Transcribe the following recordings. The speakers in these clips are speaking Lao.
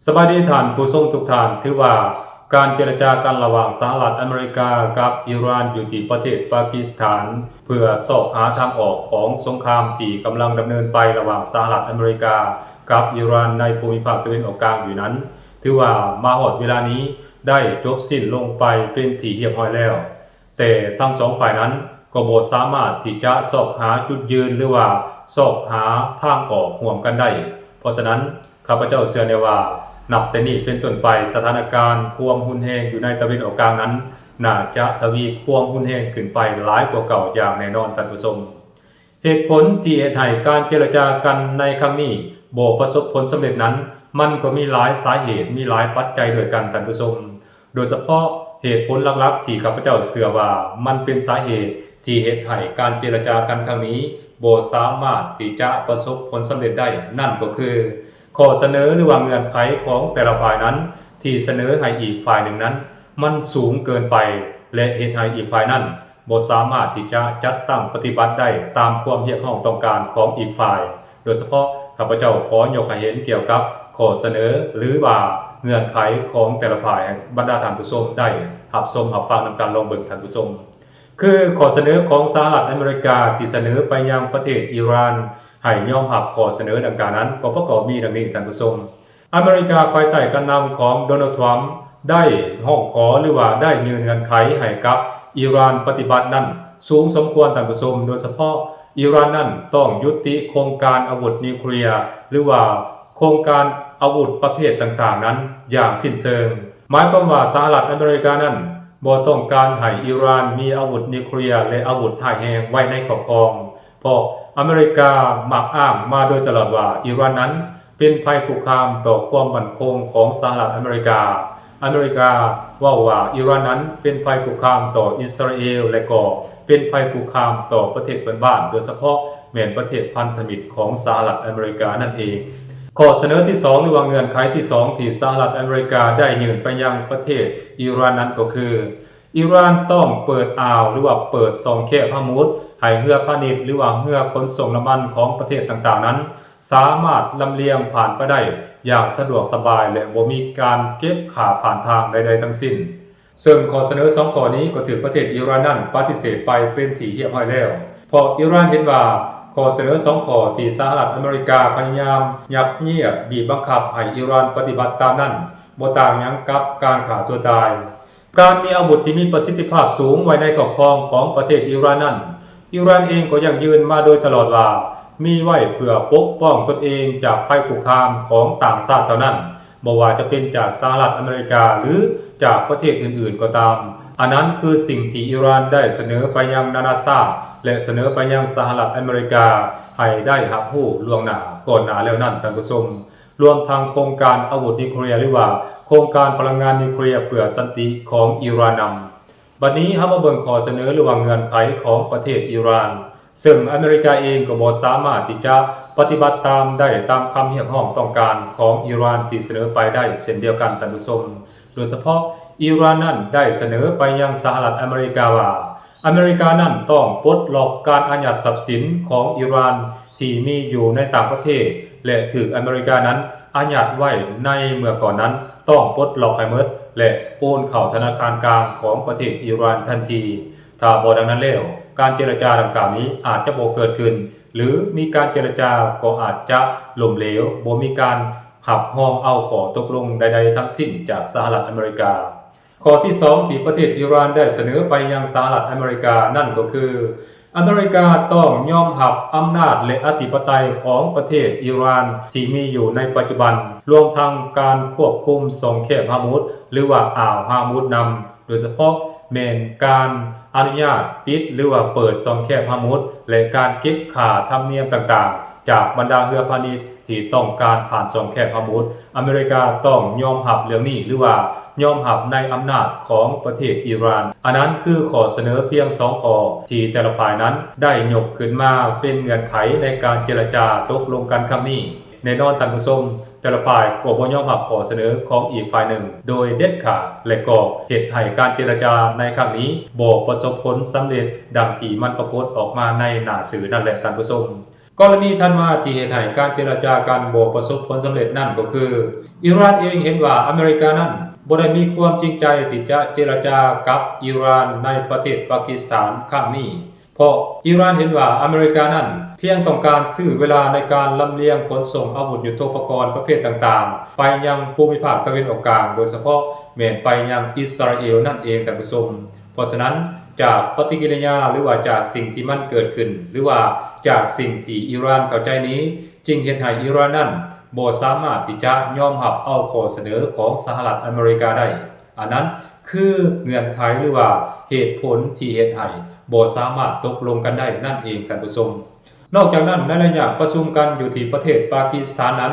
ສະບາຍດີທ່ານຜູ້ຊົມທຸກທ່ານ, ຖືວ່າການເຈລະຈາກັນລະຫວ່າງສະຫະລັດອາເມລິກາກັບອີຣານຢູ່ທີ່ປະເທດປາກິສຖານ ເພື່ອຊອກຫາທາງອອກຂອງສົງຄາມທີ່ກຳລັງດຳເນີນໄປລະຫວ່າງສະຫະລັດອາເມລິກາກັບອີຣານໃນພູມິພາກຕາເວັນອອກກາງຢູ່ນັ້ນ ຖືວ່າມາຮອດເວລານີ້ໄດ້ຈົບສິ້ນລົງໄປເປັນທີ່ຮຽບຮ້ອຍແລ້ວ. ແຕ່ທັງສອງຝ່າຍນັ້ນກໍບໍ່ສາມາດທີ່ຈະຊອກຫາຈຸດຢືນ ຫຼືວ່າຊອກຫາທາງອອກຮ່ວມກັນໄດ້. ເພາະສະນັ້ນ ຂ້າພະເຈົ້າເຊື່ອແນ່ວ່າ ນັບແຕ່ນີ້ເປັນຕົ້ນໄປ ສະຖານະການຄວາມຮຸນແຮງຢູ່ໃນຕາເວັນອອກກາງນັ້ນ ໜ້າຈະທະວີຄວາມຮຸນແຮງຂຶ້ນໄປຫຼາຍກວ່າເກົ່າຢ່າງແນ່ນອນ, ທ່ານຜູ້ຊົມ. ເຫດຜົນທີ່ເຮັດໃຫ້ການເຈລະຈາກັນໃນຄັ້ງນີ້ບໍ່ປະສົບຜົນສຳເລັດນັ້ນ ມັນກໍມີຫຼາຍສາເຫດ, ມີຫຼາຍປັດໄຈດ້ວຍກັນ, ທ່ານຜູ້ຊົມ. ໂດຍສະເພາະເຫດຜົນຫຼັກໆທີ່ຂ້າພະເຈົ້າເຊື່ອວ່າມັນເປັນສາເຫດທີ່ເຮັດໃຫ້ການເຈລະຈາກັນຄັ້ງນີ້ບໍ່ສາມາດທີ່ຈະປະສົບຜົນສຳເລັດໄດ້ ນັ້ນກໍຄື ຂໍ້ສະເໜີ ຫຼືວ່າເງື່ອນໄຂຂອງແຕ່ລະຝ່າຍນັ້ນ ທີ່ສະເໜີໃຫ້ອີກຝ່າຍໜຶ່ງນັ້ນ ມັນສູງເກີນໄປ ແລະ ເຮັດໃຫ້ອີກຝ່າຍນັ້ນບໍ່ສາມາດທີ່ຈະຈັດຕັ້ງປະຕິບັດໄດ້ຕາມຄວາມຮຽກຮ້ອງຕ້ອງການຂອງອີກຝ່າຍ. ໂດຍສະເພາະ ຂ້າພະເຈົ້າຂໍຍົກໃຫ້ເຫັນກ່ຽວກັບຂໍ້ສະເໜີ ຫຼືວ່າເງື່ອນໄຂຂອງແຕ່ລະຝ່າຍ ໃຫ້ບັນດາທ່ານຜູ້ຊົມໄດ້ຮັບຊົມຮັບຟັງນຳກັນ. ລອງເບິ່ງ ທ່ານຜູ້ຊົມ. ຄືຂໍ້ສະເໜີຂອງສະຫະລັດອາເມລິກາທີ່ສະເໜີໄປຍັງປະເທດອີຣານໃຫ້ຍອມຮັບຂໍ້ສະເໜີດັ່ງກ່າວນັ້ນ ກໍປະກອບມີດັ່ງນີ້, ທ່ານຜູ້ຊົມ. ອາເມລິກາພາຍໃຕ້ການນຳຂອງໂດນັລ ທຣຳ ໄດ້ຮ້ອງຂໍ ຫຼືວ່າໄດ້ຍື່ນເງື່ອນໄຂໃຫ້ກັບອີຣານປະຕິບັດນັ້ນສູງສົມຄວນ, ທ່ານຜູ້ຊົມ. ໂດຍສະເພາະອີຣານນັ້ນຕ້ອງຢຸດຕິໂຄງການອາວຸດນິວເຄລຍ ຫຼືວ່າໂຄງການອາວຸດປະເພດຕ່າງໆນັ້ນຢ່າງສິ້ນເຊີງ. ໝາຍຄວາມວ່າສະຫະລັດອາເມລິການັ້ນບໍ່ຕ້ອງການໃຫ້ອີຣານມີອາວຸດນິວເຄລຍ ແລະ ອາວຸດຮ້າຍແຮງໄວ້ໃນຄອບຄອງ. ເພາະອາເມລິກາມັກອ້າງມາໂດຍຕະຫຼອດວ່າ ອີຣານນັ້ນເປັນໄພຄຸກຄາມຕໍ່ຄວາມໝັ້ນຄົງຂອງສະຫະລັດອາເມລິກາ. ອາເມລິກາເວົ້າວ່າ ອີຣານນັ້ນເປັນໄພຄຸກຄາມຕໍ່ອິດສະຣາເອລ ແລະ ກໍເປັນໄພຄຸກຄາມຕໍ່ປະເທດເພື່ອນບ້ານ, ໂດຍສະເພາະແມ່ນປະເທດພັນທະມິດຂອງສະຫະລັດອາເມລິການັ້ນເອງ. ຂໍ້ສະເໜີທີສອງ ຫຼືວ່າເງື່ອນໄຂທີສອງ ທີ່ສະຫະລັດອາເມລິກາໄດ້ຍື່ນໄປຍັງປະເທດອີຣານນັ້ນກໍຄື ອີຣານຕ້ອງເປີດອ່າວ ຫຼືວ່າເປີດຊ່ອງແຄບຮາມຸດ ໃຫ້ເຮືອພານິດ ຫຼືວ່າເຮືອຂົນສົ່ງນ້ຳມັນຂອງປະເທດຕ່າງໆນັ້ນ ສາມາດລຳລຽງຜ່ານໄປໄດ້ຢ່າງສະດວກສະບາຍ ແລະ ບໍ່ມີການເກັບຄ່າຜ່ານທາງໃດໆທັງສິ້ນ. ເຊິ່ງຂໍ້ສະເໜີສອງຂໍ້ນີ້ກໍຖືກປະເທດອີຣານນັ້ນປະຕິເສດໄປເປັນທີ່ຮຽບຮ້ອຍແລ້ວ, ເພາະອີຣານເຫັນວ່າຂໍ້ສະເໜີສອງຂໍ້ທີ່ສະຫະລັດອາເມລິກາພະຍາຍາມຍັດຍຽດບີບບັງຄັບໃຫ້ອີຣານປະຕິບັດຕາມນັ້ນ ບໍ່ຕ່າງຫຍັງກັບການຂ້າຕົວຕາຍ. ການມີອາວຸດທີ່ມີປະສິດທິພາບສູງໄວ້ໃນຄອບຄອງຂອງປະເທດອີຣານນັ້ນ, ອີຣານເອງກໍຢັ້ງຢືນມາໂດຍຕະຫຼອດວ່າ ມີໄວ້ເພື່ອປົກປ້ອງຕົນເອງຈາກໄພຄຸກຄາມຂອງຕ່າງຊາດເທົ່ານັ້ນ, ບໍ່ວ່າຈະເປັນຈາກສະຫະລັດອາເມລິກາ ຫຼື ຈາກປະເທດອື່ນໆກໍຕາມ. ອັນນັ້ນຄືສິ່ງທີ່ອີຣານໄດ້ສະເໜີໄປຍັງນານາຊາດ ແລະ ສະເໜີໄປຍັງສະຫະລັດອາເມລິກາໃຫ້ໄດ້ຮັບຮູ້ລ່ວງໜ້າກ່ອນໜ້າແລ້ວນັ້ນ, ທ່ານຜູ້ຊົມ. ລວມທັງໂຄງການອາວຸດນິວເຄລຍ ຫຼືວ່າໂຄງການພະລັງງານນິວເຄລຍເພື່ອສັນຕິຂອງອີຣານນຳ. ບັດນີ້ເຮົາມາເບິ່ງຂໍ້ສະເໜີ ຫຼືວ່າເງື່ອນໄຂຂອງປະເທດອີຣານ, ເຊິ່ງອາເມລິກາເອງກໍບໍ່ສາມາດທີ່ຈະປະຕິບັດຕາມໄດ້ຕາມຄຳຮຽກຮ້ອງຕ້ອງການຂອງອີຣານທີ່ສະເໜີໄປໄດ້ເຊັ່ນດຽວກັນ, ທ່ານຜູ້ຊົມ. ໂດຍສະເພາະອີຣານນັ້ນໄດ້ສະເໜີໄປຍັງສະຫະລັດອາເມລິກາວ່າ ອາເມລິການັ້ນຕ້ອງປົດລັອກການອາຍັດຊັບສິນຂອງອີຣານທີ່ມີຢູ່ໃນຕ່າງປະເທດ ແລະ ຖືກອາເມລິການັ້ນອາຍັດໄວ້ໃນເມື່ອກ່ອນນັ້ນ ຕ້ອງປົດລັອກໃຫ້ໝົດ ແລະ ໂອນເຂົ້າທະນາຄານກາງຂອງປະເທດອີຣານທັນທີ. ຖ້າບໍ່ດັ່ງນັ້ນແລ້ວ, ການເຈລະຈາດັ່ງກ່າວນີ້ອາດຈະບໍ່ເກີດຂຶ້ນ ຫຼື ມີການເຈລະຈາກໍອາດຈະລົ້ມເຫຼວ, ບໍ່ມີການຮັບຮອງເອົາຂໍ້ຕົກລົງໃດໆທັງສິ້ນຈາກສະຫະລັດອາເມລິກາ. ຂໍ້ທີສອງ ທີ່ປະເທດອີຣານໄດ້ສະເໜີໄປຍັງສະຫະລັດອາເມລິການັ້ນກໍຄື ອາເມລິກາຕ້ອງຍອມຮັບອຳນາດ ແລະ ອະທິປະໄຕຂອງປະເທດອີຣານທີ່ມີຢູ່ໃນປັດຈຸບັນ, ລວມທັງການຄວບຄຸມຊ່ອງແຄບຮາມຸດ ຫຼືວ່າອ່າວຮາມຸດນຳ, ໂດຍສະເພາະແມ່ນການອະນຸຍາດປິດ ຫຼືວ່າເປີດຊ່ອງແຄບຮາມຸດ ແລະ ການເກັບຄ່າທຳນຽມຕ່າງໆ ຈາກບັນດາເຮືອພານິດ ທີ່ຕ້ອງການຜ່ານຊ່ອງແຄບຮາມຸດ, ອາເມລິກາຕ້ອງຍອມຮັບເລື່ອງນີ້ ຫຼືວ່າຍອມຮັບໃນອຳນາດຂອງປະເທດອີຣານ. ອັນນັ້ນຄືຂໍ້ສະເໜີພຽງສອງຂໍ້ທີ່ແຕ່ລະຝ່າຍນັ້ນໄດ້ຍົກຂຶ້ນມາເປັນເງື່ອນໄຂໃນການເຈລະຈາຕົກລົງກັນຄັ້ງນີ້. ແນ່ນອນທ່ານຜູ້ຊົມ, ແຕ່ລະຝ່າຍກໍບໍ່ຍອມຮັບຂໍ້ສະເໜີຂອງອີກຝ່າຍໜຶ່ງໂດຍເດັດຂາດ ແລະ ກໍເຮັດໃຫ້ການເຈລະຈາໃນຄັ້ງນີ້ບໍ່ປະສົບຜົນສຳເລັດດັ່ງທີ່ມັນປາກົດອອກມາໃນໜ້າສື່ນັ້ນແຫຼະທ່ານຜູ້ຊົມ. ກໍລະນີຖັດມາທີ່ເຮັດໃຫ້ການເຈລະຈາກັນບໍ່ປະສົບຜົນສຳເລັດນັ້ນກໍຄື ອີຣານເອງເຫັນວ່າອາເມລິການັ້ນບໍ່ໄດ້ມີຄວາມຈິງໃຈທີ່ຈະເຈລະຈາກັບອີຣານໃນປະເທດປາກິສຖານຄັ້ງນີ້ ເພາະອີຣານເຫັນວ່າອາເມລິການັ້ນພຽງຕ້ອງການຊື້ເວລາໃນການລຳລຽງຂົນສົ່ງອາວຸດຍຸດໂທປະກອນປະເພດຕ່າງໆ ໄປຍັງພູມິພາກຕາເວັນອອກກາງ ໂດຍສະເພາະແມ່ນໄປຍັງອິດສະຣາເອວນັ້ນເອງ ທ່ານຜູ້ຊົມ. ເພາະສະນັ້ນ ຈາກປະຕິກິລິຍາ ຫຼືວ່າຈາກສິ່ງທີ່ມັນເກີດຂຶ້ນ ຫຼືວ່າຈາກສິ່ງທີ່ອີຣານເຂົ້າໃຈນີ້ ຈຶ່ງເຮັດໃຫ້ອີຣານນັ້ນບໍ່ສາມາດທີ່ຈະຍອມຮັບເອົາຂໍ້ສະເໜີຂອງສະຫະລັດອາເມລິກາໄດ້. ອັນນັ້ນຄືເງື່ອນໄຂ ຫຼືວ່າເຫດຜົນທີ່ເຮັດໃຫ້ບໍ່ສາມາດຕົກລົງກັນໄດ້ນັ້ນເອງ ທ່ານຜູ້ຊົມ. ນອກຈາກນັ້ນ ໃນໄລຍະປະຊຸມກັນຢູ່ທີ່ປະເທດປາກິສຖານນັ້ນ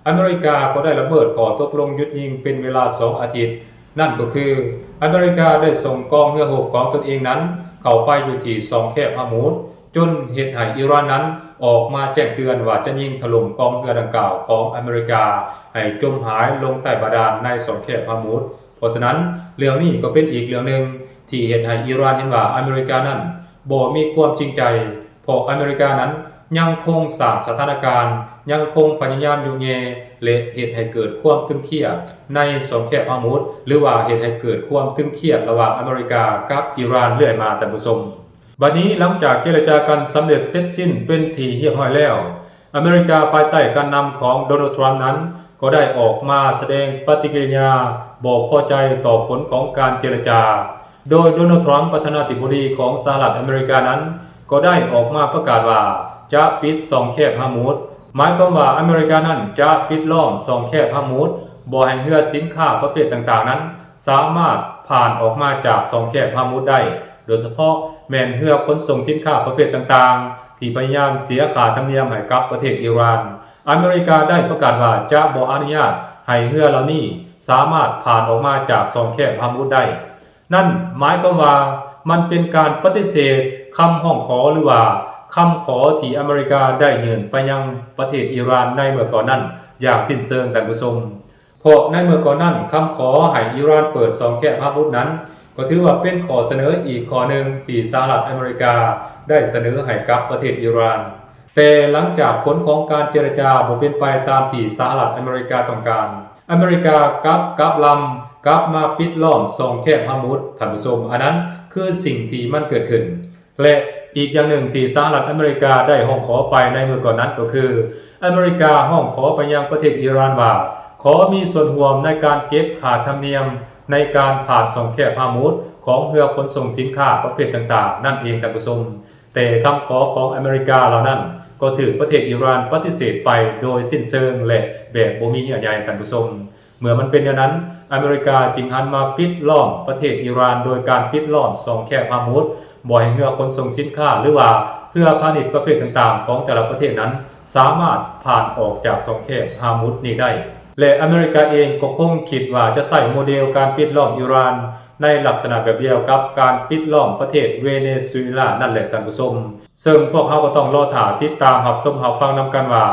ອາເມລິກາກໍໄດ້ລະເມີດຂໍ້ຕົກລົງຢຸດຍິງເປັນເວລາສອງອາທິດ. ນັ້ນກໍຄື ອາເມລິກາໄດ້ສົ່ງກອງເຮືອຮົບຂອງຕົນເອງນັ້ນເຂົ້າໄປຢູ່ທີ່ຊ່ອງແຄບຮະມຸດ ຈົນເຮັດໃຫ້ອີຣານນັ້ນອອກມາແຈ້ງເຕືອນວ່າຈະຍິງຖະຫຼົ່ມກອງເຮືອດັ່ງກ່າວຂອງອາເມລິກາໃຫ້ຈົມຫາຍລົງໃຕ້ບາດານໃນຊ່ອງແຄບຮະມຸດ. ເພາະສະນັ້ນ ເລື່ອງນີ້ກໍເປັນອີກເລື່ອງໜຶ່ງທີ່ເຮັດໃຫ້ອີຣານເຫັນວ່າອາເມລິການັ້ນບໍ່ມີຄວາມຈິງໃຈ ເພາະອາເມລິການັ້ນຍັງຄົງສ້າງສະຖານະການ, ຍັງຄົງພະຍາຍາມຍຸແຍ່ ແລະ ເຮັດໃຫ້ເກີດຄວາມຕຶງຄຽດໃນຊ່ອງແຄບຮະມຸດ ຫຼືວ່າເຮັດໃຫ້ເກີດຄວາມຕຶງຄຽດລະຫວ່າງອາເມລິກາກັບອີຣານເລື້ອຍມາ, ທ່ານຜູ້ຊົມ. ບັດນີ້ ຫຼັງຈາກເຈລະຈາກັນສຳເລັດເສັດສິ້ນເປັນທີ່ຮຽບຮ້ອຍແລ້ວ, ອາເມລິກາພາຍໃຕ້ການນຳຂອງໂດນັລ ທຣຳນັ້ນ ກໍໄດ້ອອກມາສະແດງປະຕິກິລິຍາບໍ່ພໍໃຈຕໍ່ຜົນຂອງການເຈລະຈາ. ໂດຍໂດນັລ ທຣຳ ປະທານາທິບໍດີຂອງສະຫະລັດອາເມລິການັ້ນ ກໍໄດ້ອອກມາປະກາດວ່າຈະປິດຊ່ອງແຄບຮະມຸດ, ໝາຍຄວາມວ່າອາເມລິການັ້ນຈະປິດລ້ອມຊ່ອງແຄບຮະມຸດ ບໍ່ໃຫ້ເຮືອສິນຄ້າປະເພດຕ່າງໆນັ້ນ ສາມາດຜ່ານອອກມາຈາກຊ່ອງແຄບຮະມຸດໄດ້, ໂດຍສະເພາະແມ່ນເຮືອຂົນສົ່ງສິນຄ້າປະເພດຕ່າງໆ ທີ່ພະຍາຍາມເສຍຄ່າທຳນຽມໃຫ້ກັບປະເທດອີຣານ. ອາເມລິກາໄດ້ປະກາດວ່າຈະບໍ່ອະນຸຍາດໃຫ້ເຮືອເຫຼົ່ານີ້ສາມາດຜ່ານອອກມາຈາກຊ່ອງແຄບຮະມຸດໄດ້. ນັ້ນໝາຍຄວາມວ່າມັນເປັນການປະຕິເສດຄຳຮ້ອງຂໍ ຫຼືວ່າຄຳຂໍທີ່ອາເມລິກາໄດ້ຍື່ນໄປຍັງປະເທດອີຣານໃນເມື່ອກ່ອນນັ້ນຢ່າງສິ້ນເຊີງ, ທ່ານຜູ້ຊົມ. ເພາະໃນເມື່ອກ່ອນນັ້ນ ຄຳຂໍໃຫ້ອີຣານເປີດຊ່ອງແຄບຮະມຸດນັ້ນ ກໍຖືວ່າເປັນຂໍ້ສະເໜີອີກຂໍ້ໜຶ່ງທີ່ສະຫະລັດອາເມລິກາໄດ້ສະເໜີໃຫ້ກັບປະເທດອີຣານ. ແຕ່ຫຼັງຈາກຜົນຂອງການເຈລະຈາບໍ່ເປັນໄປຕາມທີ່ສະຫະລັດອາເມລິກາຕ້ອງການ, ອາເມລິກາກັບກັບລຳກັບມາປິດລ້ອມຊ່ອງແຄບຮະມຸດ, ທ່ານຜູ້ຊົມ, ອັນນັ້ນຄືສິ່ງທີ່ມັນເກີດຂຶ້ນ. ແລະ ອີກຢ່າງໜຶ່ງທີ່ສະຫະລັດອາເມລິກາໄດ້ຮ້ອງຂໍໄປໃນມື້ກ່ອນນັ້ນກໍຄື ອາເມລິກາຮ້ອງຂໍໄປຍັງປະເທດອີຣານວ່າ ຂໍມີສ່ວນຮ່ວມໃນການເກັບຄ່າທຳນຽມໃນການຜ່ານຊ່ອງແຄບຮະມຸດຂອງເຮືອຂົນສົ່ງສິນຄ້າປະເພດຕ່າງໆນັ້ນເອງ, ທ່ານຜູ້ຊົມ. ແຕ່ຄຳຂໍຂອງອາເມລິກາເຫຼົ່ານັ້ນກໍຖືກປະເທດອີຣານປະຕິເສດໄປໂດຍສິ້ນເຊີງ ແລະ ແບບບໍ່ມີເຍື່ອໃຍ, ທ່ານຜູ້ຊົມ. ເມື່ອມັນເປັນແນວນັ້ນ, ອາເມລິກາຈຶ່ງຫັນມາປິດລ້ອມປະເທດອີຣານໂດຍການປິດລ້ອມຊ່ອງແຄບຮະມຸດ, ບໍ່ໃຫ້ເຮືອຂົນສົ່ງສິນຄ້າ ຫຼືວ່າເຮືອພານິດປະເພດຕ່າງໆຂອງແຕ່ລະປະເທດນັ້ນ ສາມາດຜ່ານອອກຈາກຊ່ອງແຄບຮະມຸດນີ້ໄດ້. ແລະ ອາເມລິກາເອງກໍຄົງຄິດວ່າຈະໃຊ້ໂມເດລການປິດລ້ອມອີຣານ ໃນລັກສະນະແບບດຽວກັບການປິດລ້ອມປະເທດເວເນຊູເອລານັ້ນແຫຼະ, ທ່ານຜູ້ຊົມ. ເຊິ່ງພວກເຮົາກໍຕ້ອງລໍຖ້າຕິດຕາມຮັບຊົມຮັບຟັງນຳກັນວ່າ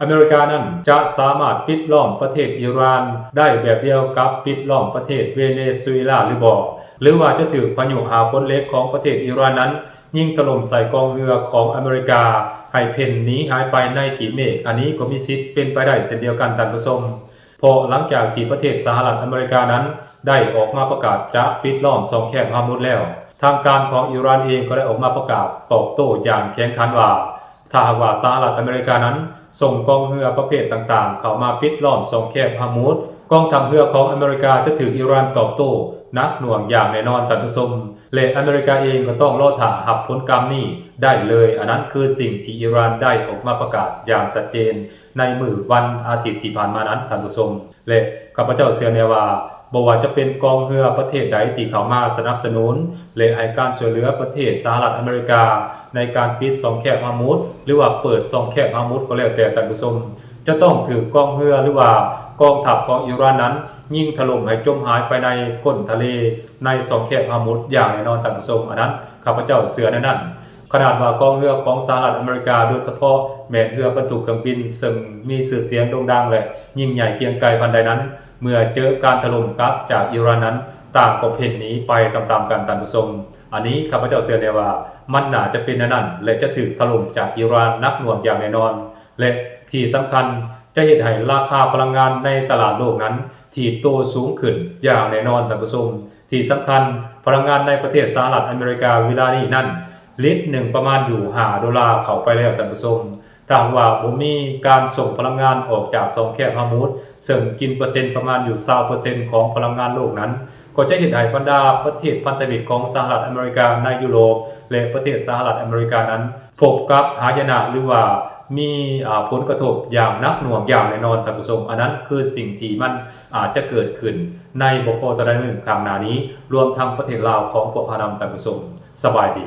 ອາເມລິການັ້ນຈະສາມາດປິດລ້ອມປະເທດອີຣານໄດ້ແບບດຽວກັບປິດລ້ອມປະເທດເວເນຊູເອລາຫຼືບໍ່, ຫຼືວ່າຈະຖືກພາຍຸຫາຝົນເຫຼັກຂອງປະເທດອີຣານນັ້ນຍິງຖະຫຼົ່ມໃສ່ກອງເຮືອຂອງອາເມລິກາໃຫ້ເພນໜີຫາຍໄປໃນກີບເມກ. ອັນນີ້ກໍມີສິດເປັນໄປໄດ້ເຊັ່ນດຽວກັນ, ທ່ານຜູ້ຊົມ. ເພາະຫຼັງຈາກທີ່ປະເທດສະຫະລັດອາເມລິການັ້ນໄດ້ອອກມາປະກາດຈະປິດລ້ອມຊ່ອງແຄບຮະມຸດແລ້ວ, ທາງການຂອງອີຣານເອງກໍໄດ້ອອກມາປະກາດຕອບໂຕ້ຢ່າງແຂງຂັນວ່າ ຖ້າຫາກວ່າສະຫະລັດອາເມລິການັ້ນສົ່ງກອງເຮືອປະເພດຕ່າງໆເຂົ້າມາປິດລ້ອມຊ່ອງແຄບຮະມຸດ, ກອງທັບເຮືອຂອງອາເມລິກາຈະຖືກອີຣານຕອບໂຕ້ໜັກໜ່ວງຢ່າງແນ່ນອນ, ທ່ານຜູ້ຊົມ. ແລະ ອາເມລິກາເອງກໍຕ້ອງລໍຖ້າຮັບຜົນກຳນີ້ໄດ້ເລີຍ. ອັນນັ້ນຄືສິ່ງທີ່ອີຣານໄດ້ອອກມາປະກາດຢ່າງຊັດເຈນໃນມື້ວັນອາທິດທີ່ຜ່ານມານັ້ນ, ທ່ານຜູ້ຊົມ. ແລະ ຂ້າພະເຈົ້າເຊື່ອແນ່ວ່າ ບໍ່ວ່າຈະເປັນກອງເຮືອປະເທດໃດທີ່ເຂົ້າມາສະໜັບສະໜູນ ແລະ ໃຫ້ການຊ່ວຍເຫຼືອປະເທດສະຫະລັດອາເມລິກາໃນການປິດຊ່ອງແຄບຮະມຸດ ຫຼືວ່າເປີດຊ່ອງແຄບຮະມຸດກໍແລ້ວແຕ່, ທ່ານຜູ້ຊົມ, ຈະຕ້ອງຖືກກອງເຮືອ ຫຼືວ່າກອງທັບຂອງອີຣານນັ້ນຍິງຖະຫຼົ່ມໃຫ້ຈົມຫາຍໄປໃນກົ້ນທະເລໃນຊ່ອງແຄບຮະມຸດຢ່າງແນ່ນອນ, ທ່ານຜູ້ຊົມ. ອັນນັ້ນ ຂ້າພະເຈົ້າເຊື່ອແນວນັ້ນ. ຂະໜາດວ່າກອງເຮືອຂອງສະຫະລັດອາເມລິກາ ໂດຍສະເພາະແມ່ນເຮືອບັນທຸກເຄື່ອງບິນ ເຊິ່ງມີຊື່ສຽງໂດ່ງດັງ ແລະ ຍິ່ງໃຫຍ່ກ່ຽງໄກປານໃດນັ້ນ, ເມື່ອເຈີການຖະຫຼົ່ມກັບຈາກອີຣານນັ້ນ ຕ່າງກໍເພນໜີໄປຕາມໆກັນ ທ່ານຜູ້ຊົມ. ອັນນີ້ຂ້າພະເຈົ້າເຊື່ອແນ່ວ່າ ມັນໜ້າຈະເປັນແນວນັ້ນ ແລະ ຈະຖືກຖະຫຼົ່ມຈາກອີຣານໜັກໜ່ວງຢ່າງແນ່ນອນ ແລະ ທີ່ສຳຄັນຈະເຮັດໃຫ້ລາຄາພະລັງງານໃນຕະຫຼາດໂລກນັ້ນຖີບໂຕສູງຂຶ້ນຢ່າງແນ່ນອນ ທ່ານຜູ້ຊົມ. ທີ່ສຳຄັນ ພະລັງງານໃນປະເທດສະຫະລັດອາເມລິກາເວລານີ້ນັ້ນ ລິດໜຶ່ງປະມານຢູ່ຫ້າໂດລາເຂົ້າໄປແລ້ວ ທ່ານຜູ້ຊົມ. ຖ້າຫາກວ່າບໍ່ມີການສົ່ງພະລັງງານອອກຈາກຊ່ອງແຄບຮາມູດ ເຊິ່ງກິນເປີເຊັນປະມານຢູ່ຊາວເປີເຊັນຂອງພະລັງງານໂລກນັ້ນ ກໍຈະເຮັດໃຫ້ບັນດາປະເທດພັນທະມິດຂອງສະຫະລັດອາເມລິກາໃນຢູໂຣບ ແລະ ປະເທດສະຫະລັດອາເມລິການັ້ນ ພົບກັບຫາຍະນະ ຫຼືວ່າມີ ອາ ຜົນກະທົບຢ່າງໜັກໜ່ວງຢ່າງແນ່ນອນ ທ່ານຜູ້ຊົມ. ອັນນັ້ນຄືສິ່ງທີ່ມັນອາດຈະເກີດຂຶ້ນໃນບໍ່ພໍເທົ່າໃດໜຶ່ງຂ້າງໜ້ານີ້ ລວມທັງປະເທດລາວຂອງພວກເຮົານຳ ທ່ານຜູ້ຊົມ. ສະບາຍດີ.